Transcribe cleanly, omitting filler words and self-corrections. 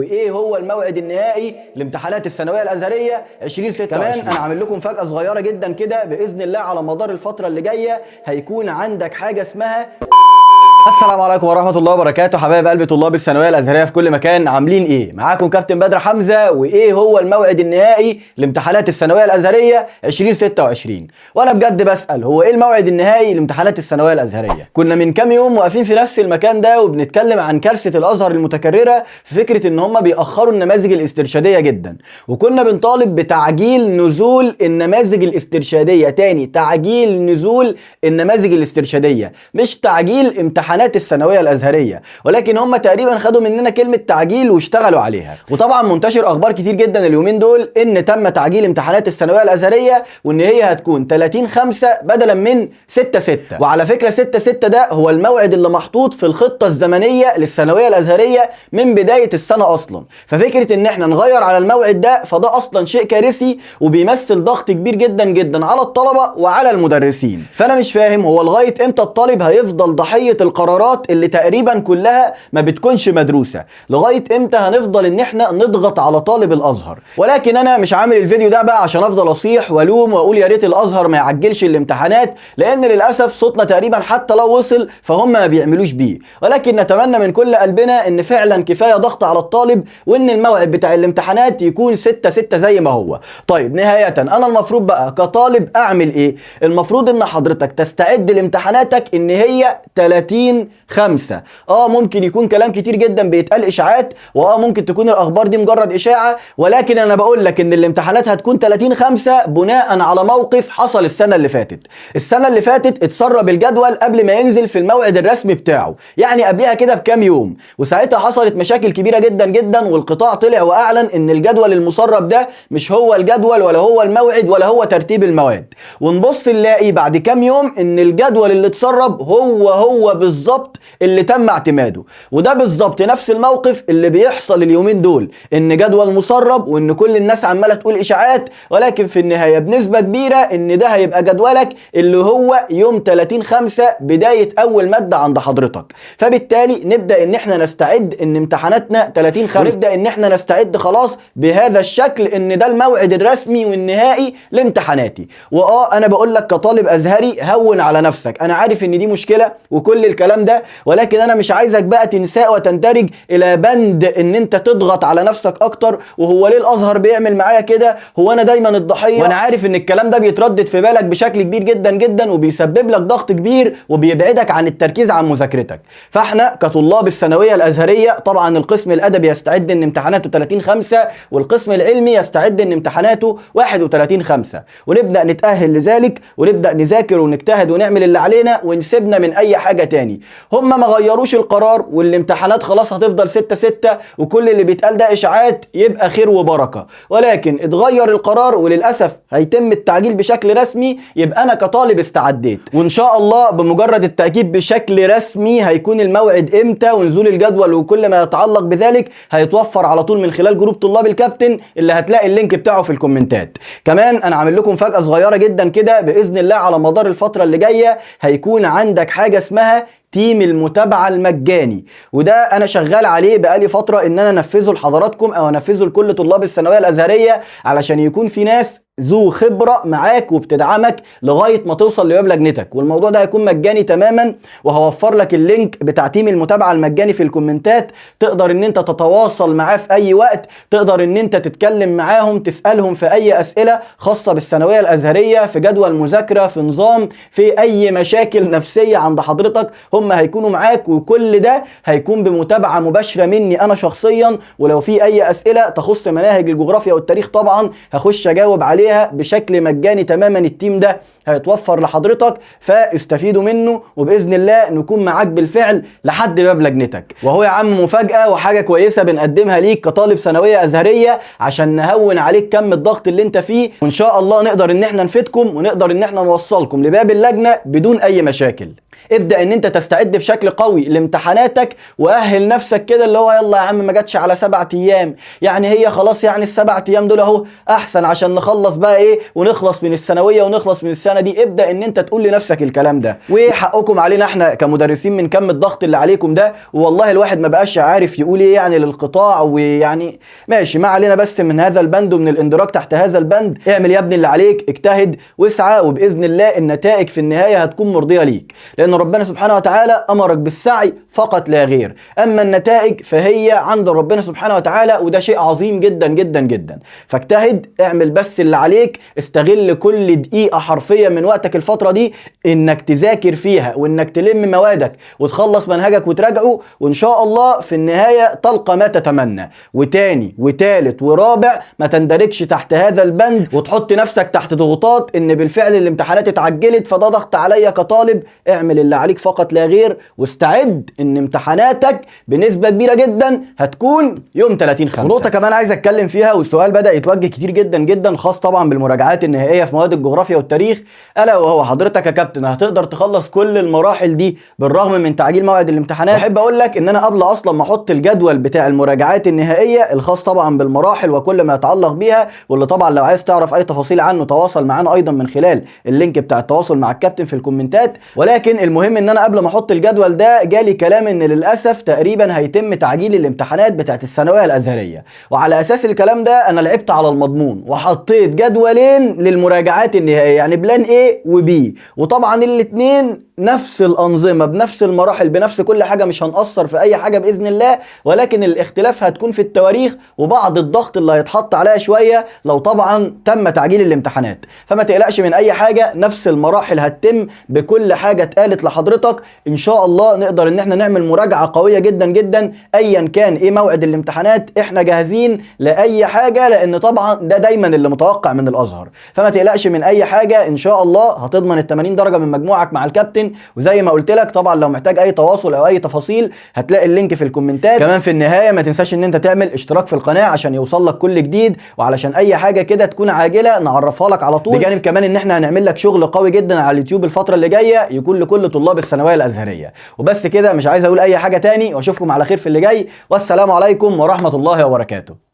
وايه هو الموعد النهائي لامتحانات الثانوية الازهريه 2026؟ كمان انا عامل لكم مفاجاة صغيرة جدا كده، باذن الله على مدار الفترة اللي جاية هيكون عندك حاجة اسمها. السلام عليكم ورحمة الله وبركاته، حبايب قلبي طلاب الثانوية الازهريه في كل مكان، عاملين ايه؟ معاكم كابتن بدر حمزة. وايه هو الموعد النهائي لامتحانات الثانوية الازهريه 2026؟ وانا بجد بسال، هو ايه الموعد النهائي لامتحانات الثانوية الازهريه؟ كنا من كام يوم واقفين في نفس المكان ده وبنتكلم عن كارثة الازهر المتكررة في فكرة ان هم بيأخروا النماذج الاسترشاديه جدا، وكنا بنطالب بتعجيل نزول النماذج الاسترشاديه. تاني، تعجيل نزول النماذج الاسترشاديه، مش تعجيل امتحانات الثانوية الازهريه، ولكن هم تقريبا خدوا مننا كلمة تعجيل واشتغلوا عليها. وطبعا منتشر اخبار كتير جدا اليومين دول ان تم تعجيل امتحانات الثانوية الازهريه، وان هي هتكون 30/5 بدلا من 6/6. وعلى فكرة 6/6 ده هو الموعد اللي محطوط في الخطة الزمنية للثانويه الازهريه من بداية السنة اصلا. ففكره ان احنا نغير على الموعد ده فده اصلا شيء كارثي وبيمثل ضغط كبير جدا جدا على الطلبة وعلى المدرسين. فانا مش فاهم هو لغاية امتى الطالب هيفضل ضحية القرارات اللي تقريبا كلها ما بتكونش مدروسة؟ لغاية امتى هنفضل ان احنا نضغط على طالب الازهر؟ ولكن انا مش عامل الفيديو ده بقى عشان افضل اصيح والوم واقول يا ريت الازهر ما يعجلش الامتحانات، لان للاسف صوتنا تقريبا حتى لو وصل فهم ما بيعملوش بيه. ولكن نتمنى من كل قلبنا ان فعلا كفاية ضغط على الطالب، وان الموعد بتاع الامتحانات يكون 6/6 زي ما هو. طيب نهاية، انا المفروض بقى كطالب اعمل ايه؟ المفروض ان حضرتك تستعد لامتحاناتك ان هي 30/5. ممكن يكون كلام كتير جدا بيتقال اشاعات، ممكن تكون الاخبار دي مجرد اشاعة، ولكن انا بقول لك ان الامتحانات هتكون 30/5 بناء على موقف حصل السنة اللي فاتت. السنة اللي فاتت اتسرب الجدول قبل ما ينزل في الموعد الرسمي بتاعه، يعني قبلها كده بكام يوم، وساعتها حصلت مشاكل كبيرة جدا جدا، والقطاع طلع واعلن ان الجدول المسرب ده مش هو الجدول ولا هو الموعد ولا هو ترتيب المواد. ونبص نلاقي بعد كام يوم ان الجدول اللي اتسرب هو هو بالظبط اللي تم اعتماده. وده بالظبط نفس الموقف اللي بيحصل اليومين دول، ان جدول مسرب وان كل الناس عماله تقول اشاعات، ولكن في النهاية بنسبة كبيرة ان ده هيبقى جدولك اللي هو يوم 30/5 بداية اول مادة عند حضرتك. فبالتالي نبدا ان احنا نستعد ان امتحاناتنا 30/5، ونبدا ان احنا نستعد خلاص بهذا الشكل ان ده الموعد الرسمي والنهائي لامتحاناتي. انا بقول لك كطالب ازهري هون على نفسك، انا عارف ان دي مشكلة وكل الكلام ده، ولكن انا مش عايزك بقى تنساء وتندرج الى بند ان انت تضغط على نفسك اكتر، وهو ليه الازهر بيعمل معايا كده، هو انا دايما الضحية. وانا عارف ان الكلام ده بيتردد في بالك بشكل كبير جدا جدا، وبيسبب لك ضغط كبير وبيبعدك عن التركيز عن مذاكرتك. فاحنا كطلاب الثانوية الازهريه طبعا القسم الادبي يستعد ان امتحاناته 30/5، والقسم العلمي يستعد ان امتحاناته 31/5، ونبدا نتاهل لذلك ونبدا نذاكر ونجتهد ونعمل اللي علينا ونسيبنا من اي حاجة تاني. هم ما غيروش القرار والامتحانات خلاص هتفضل 6/6، وكل اللي بيتقال ده اشاعات، يبقى خير وبركة. ولكن اتغير القرار وللاسف هيتم التعجيل بشكل رسمي، يبقى انا كطالب استعديت، وان شاء الله بمجرد التاكيد بشكل رسمي هيكون الموعد امتى ونزول الجدول وكل ما يتعلق بذلك هيتوفر على طول من خلال group طلاب الكابتن اللي هتلاقي ال link بتاعه في الكومنتات. كمان انا عامل لكم مفاجاة صغيرة جدا كده، باذن الله على مدار الفترة اللي جاية هيكون عندك حاجة اسمها team المتابعة المجاني، وده انا شغال عليه بقالي فترة ان انا انفذه لحضراتكم او انفذه لكل طلاب الثانوية الازهرية، علشان يكون في ناس ذو خبرة معاك وبتدعمك لغاية ما توصل لباب لجنتك. والموضوع ده هيكون مجاني تماما، وهوفر لك ال link بتاع team المتابعة المجاني في الكومنتات، تقدر ان انت تتواصل معاه في اي وقت، تقدر ان انت تتكلم معاهم، تسألهم في اي اسئلة خاصة بالثانوية الازهرية، في جدول مذاكرة، في نظام، في اي مشاكل نفسية عند حضرتك، هم هيكونوا معاك، وكل ده هيكون بمتابعة مباشرة مني انا شخصيا. ولو في اي اسئلة تخص مناهج الجغرافيا والتاريخ طبعا هخش اجاوب عليها بشكل مجاني تماما. ال team ده هيتوفر لحضرتك فاستفيدوا منه، وباذن الله نكون معاك بالفعل لحد باب لجنتك. وهو يا عم مفاجأة وحاجة كويسة بنقدمها ليك كطالب ثانوية أزهرية عشان نهون عليك كم الضغط اللي انت فيه، وان شاء الله نقدر ان احنا نفيدكم ونقدر ان احنا نوصلكم لباب اللجنة بدون اي مشاكل. ابدأ ان انت تستعد بشكل قوي لامتحاناتك، واهل نفسك كده اللي هو يلا يا عم ما جاتش على 7 ايام، يعني هي خلاص يعني ال7 ايام دول اهو احسن عشان نخلص بقى ايه ونخلص من الثانوية ونخلص من السنة دي. السنة دي. ابدا ان انت تقول لنفسك الكلام ده. وحقكم علينا احنا كمدرسين من كم الضغط اللي عليكم ده، والله الواحد ما بقاش عارف يقول ايه يعني للقطاع، ويعني ماشي ما علينا بس من هذا البند ومن الاندراج تحت هذا البند. اعمل يا ابني اللي عليك، اجتهد واسعى، وباذن الله النتائج في النهاية هتكون مرضية ليك، لان ربنا سبحانه وتعالى امرك بالسعي فقط لا غير، اما النتائج فهي عند ربنا سبحانه وتعالى، وده شيء عظيم جدا جدا جدا. فاجتهد، اعمل بس اللي عليك، استغل كل دقيقة حرفيا من وقتك الفترة دي انك تذاكر فيها وانك تلم موادك وتخلص منهجك وتراجعه، وان شاء الله في النهاية تلقى ما تتمنى. وتاني وتالت ورابع ما تندرجش تحت هذا البند وتحط نفسك تحت ضغوطات ان بالفعل الامتحانات اتعجلت فده ضغط عليا كطالب. اعمل اللي عليك فقط لا غير، واستعد ان امتحاناتك بنسبة كبيرة جدا هتكون يوم 30/5. ونقطة كمان عايز اتكلم فيها، والسؤال بدأ يتوجه كتير جدا جدا، خاص طبعا بالمراجعات النهائية في مواد الجغرافيا والتاريخ، الا وهو حضرتك يا كابتن هتقدر تخلص كل المراحل دي بالرغم من تعجيل موعد الامتحانات؟ احب اقول لك ان انا قبل اصلا ما احط الجدول بتاع المراجعات النهائية الخاص طبعا بالمراحل وكل ما يتعلق بيها، واللي طبعا لو عايز تعرف اي تفاصيل عنه تواصل معانا ايضا من خلال ال link بتاع التواصل مع الكابتن في الكومنتات. ولكن المهم ان انا قبل ما احط الجدول ده جالي كلام ان للاسف تقريبا هيتم تعجيل الامتحانات بتاعت الثانوية الازهريه، وعلى اساس الكلام ده انا لعبت على المضمون وحطيت جدولين للمراجعات النهائية، يعني plan A و B، وطبعا الاثنين نفس الانظمة بنفس المراحل بنفس كل حاجة، مش هنقصر في اي حاجة باذن الله، ولكن الاختلاف هتكون في التواريخ وبعض الضغط اللي هيتحط عليها شوية لو طبعا تم تعجيل الامتحانات. فما تقلقش من اي حاجة، نفس المراحل هتتم بكل حاجة اتقالت لحضرتك، ان شاء الله نقدر ان احنا نعمل مراجعه قوية جدا جدا ايا كان ايه موعد الامتحانات، احنا جاهزين لاي حاجة، لان طبعا ده دايما اللي متوقع من الازهر. فما تقلقش من اي حاجة، ان شاء الله هتضمن ال 80 درجه من مجموعك مع الكابتن. وزي ما قلت لك طبعا لو محتاج اي تواصل او اي تفاصيل هتلاقي ال link في الكومنتات. كمان في النهاية ما تنساش ان انت تعمل اشتراك في القناة عشان يوصل لك كل جديد، وعلشان اي حاجة كده تكون عاجله نعرفها لك على طول، بجانب كمان ان احنا هنعمل لك شغل قوي جدا على اليوتيوب الفترة اللي جاية يكون لكل طلاب الثانوية الازهريه. وبس كده، مش عايز اقول اي حاجة تاني، واشوفكم على خير في اللي جاي، والسلام عليكم ورحمة الله وبركاته.